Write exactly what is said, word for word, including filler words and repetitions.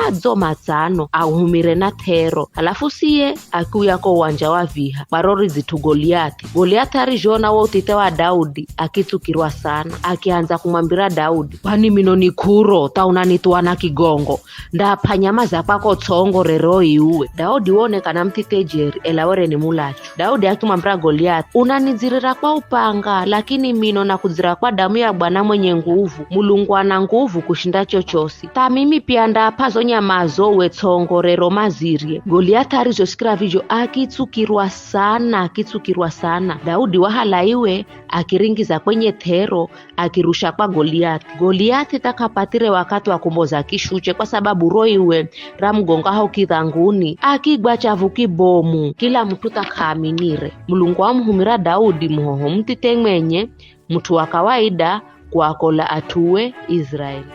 adzo matsano auhumire na thero, alafu siye akiuya ko uwanja wa viha kwa ro ridzit'u Goliathi. Goliathi arizhona wo uthithe wa Daudi, akitsukirwa sana, akiandza kumwambira Daudi, "Kwani mino ni k'uro tha unanithuwa na kigongo? Ndap'a nyama za kwako tsongo rero iuwe." Daudi wonekana muthithe jeri, ela were ni mulachu. Daudi akimwambira Goliathi, "Unanidzirira kwa upanga, lakini mino nakudzira kwa damu ya Bwana mwenye nguvu, Mulungu ana nguvu kushinda chochosi. Tha mimi pia ndap'a zo nyamazo uwe tsongo rero mazirye." Goliathi arizhosikira vizho, akitsukirwa sana, akitsukirwa sana. Daudi wahala iwe, akiringiza kwenye thero, akirusha kwa Goliathi. Goliathi tha k'apathire wakathi wa kumboza kishuche, kwa sababu ro iwe ramugonga ho kidhanguni, akigwa chavu kibomu, kila mut'u tha k'aaminire. Mulungu wamuhumira Daudi muhoho muthithe mwenye, mut'u wa kawaida, kuakola at'ue Israeli.